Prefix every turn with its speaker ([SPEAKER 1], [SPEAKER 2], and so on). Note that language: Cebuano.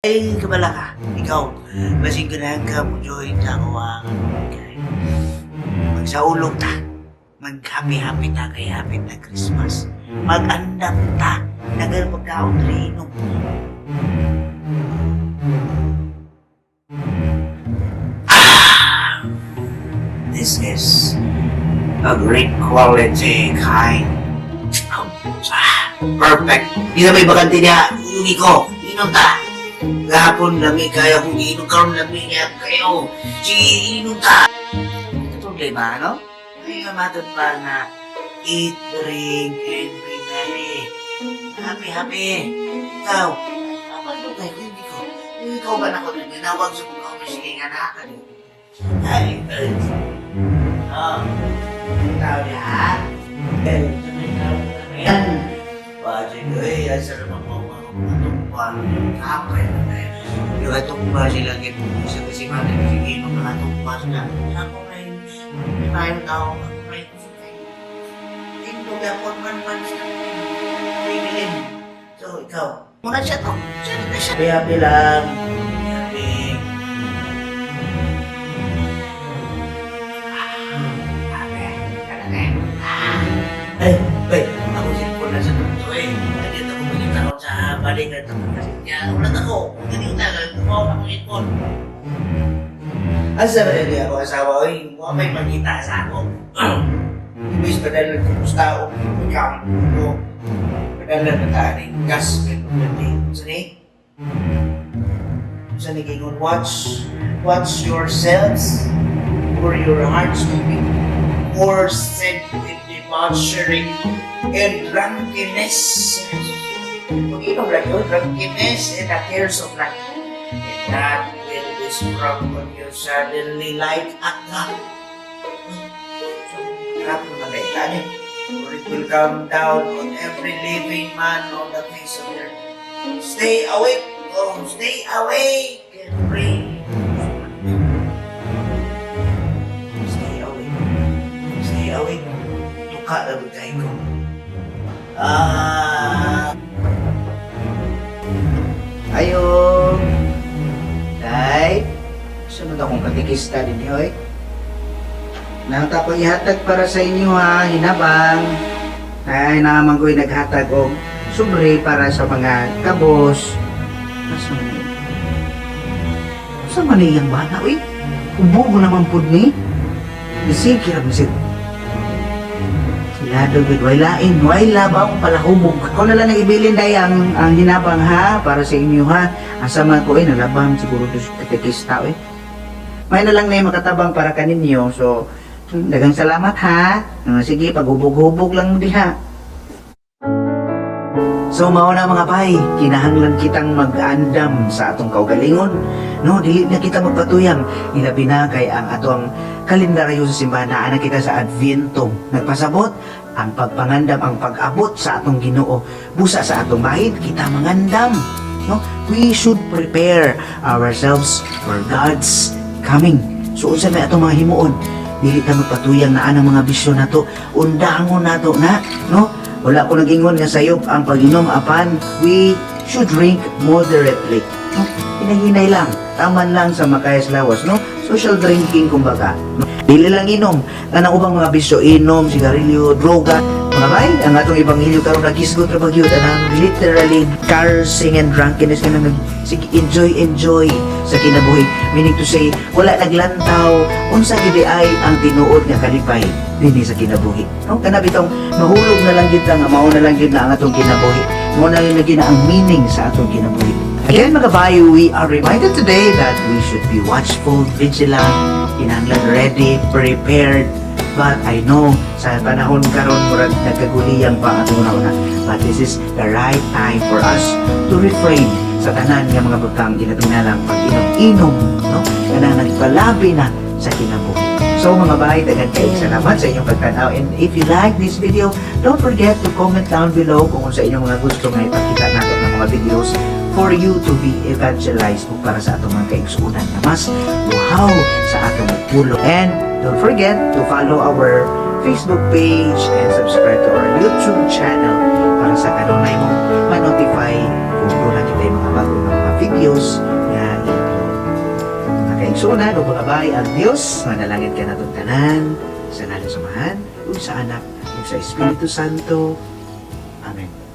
[SPEAKER 1] Ay, kabala ka. Ikaw, basig ganahan ka mo join sa ako ang kay. Magsaulog ta. Mag-happy-happy ta kay happy na Christmas. Mag-andam ta. Dagal pagkaon rin inom. Ah! This is a great quality kind. Ah, perfect. Di na may bakante niya. Uyugi ko. Inom ta. Gahapon lami kaya kung iinom, karon lami niya kayo. Sige, inom ta. Ito problema, no? Ay, nga matod pa na eat, drink, and be merry. Happy, happy. Ikaw, mapagdugay ko, hindi ko. Ikaw ba na ko tinawag sa mga sige nga na ka. Ay, ay. Oh, tao niya, ha? Eh, sabay tao na yan. Wajib, eh, asa naman mo mga katungkwan. Kapay na tayo. Yung katungkwa sila sa kasi mga sige, mga katungkwa sila. Ako may, may mayong tao, ako may kusog kayo. Tindog ako man man sa bibilin. So, ikaw, muna siya to. Siya na siya. Happy, happy lang. Happy. Happy. Ay, ay, ako cellphone na sa tukso eh. Nandito ako magitaon sa balik na ito. Kasi niya, ulat ako. Ganyan na, gumawa na akong cellphone. Asa ba rin ako asawa, oy, mukha may magita sa ako. Imbis padala ko sa tao, ikaw, ko. Padala na tayo ng gas, ganun. Sa ni? Sa ni kingon, watch, watch yourselves, or your hearts will be coarsened with debauchery and drunkenness. Pag-inom lang yun, drunkenness and the cares of life. And that will be sprung on you suddenly like a trap. So, trap na mga eh. For it will come down on every living man on the face of the earth. Stay awake! Oh, stay awake and pray. Stay awake. Stay awake. Tuka na bigay ko. Ah. Ayo. Day. Sunod akong katikista din, hoy. Nang ko ihatag para sa inyo ha, hinabang. Ay, naman ko'y naghatag og sobre para sa mga kabos. Asa man ni? Sa man iyang bana, uy? Ubog naman pud ni. Isikir ni siya. Sila daw gid way lain, way labaw palahubog. Ako na lang ibilin day ang hinabang ha para sa inyo ha. Asa man ko eh nalabang siguro do sa katekista eh. May na lang na yung makatabang para kaninyo. So, daghang salamat ha. Ah, sige, paghubog-hubog lang diha. So mao na mga bay, kinahanglan kitang mag-andam sa atong kaugalingon. No, dili na kita magpatuyang. Ilabi na kay ang atong kalendaryo sa simbahan naa na kita sa Adviento. Nagpasabot ang pagpangandam, ang pag-abot sa atong Ginoo. Busa sa atong bahid, kita mangandam. No? We should prepare ourselves for God's coming. So unsa may atong mga himuon? Dili ta magpatuyang naa ang mga bisyo nato. Undangon nato na, no? Wala ko nagingon nga sayop ang pag-inom apan we should drink moderately. No? Hinahinay lang, taman lang sa makayas lawas, no? Social drinking kumbaga. No? Dili lang inom, kanang ubang mga bisyo, inom, sigarilyo, droga. Mga bay, ang atong ebanghelyo karon nagisgot ra ba gyud anang literally cursing and drunkenness, kanang nag sige enjoy enjoy sa kinabuhi. Meaning to say, wala naglantaw unsa gid ay ang tinuod nga kalipay dinhi sa kinabuhi. No, kana bitong mahulog na lang gyud ta nga mao na lang gyud na ang atong kinabuhi. Mao na lang gyud na ang meaning sa atong kinabuhi. Again, mga bayo, we are reminded today that we should be watchful, vigilant, kinahanglan ready, prepared. But I know, sa panahon karon murag nagkaguliyang pa atong una. But this is the right time for us to refrain sa tanan nga mga butang, ilabi na lang pag-inom-inom, no? Kanang nagpalabi na sa kinabuhi. So mga bay, daghan kayong salamat sa inyong pagtanaw. And if you like this video, don't forget to comment down below kung unsa inyong mga gusto nga ipakita nato ng mga videos for you to be evangelized o para sa atong mga kaigsuonan na mas uhaw sa atong pulo. And don't forget to follow our Facebook page and subscribe to our YouTube channel para sa kanunay mong ma-notify kung doon na kita yung mga bagong mga videos. Dios nga i-upload. Mga kaigsuonan ug mga bay, ang Dios manalangin kanatong tanan sa ngalan sa Amahan ug sa Anak ug sa Espiritu Santo. Amen.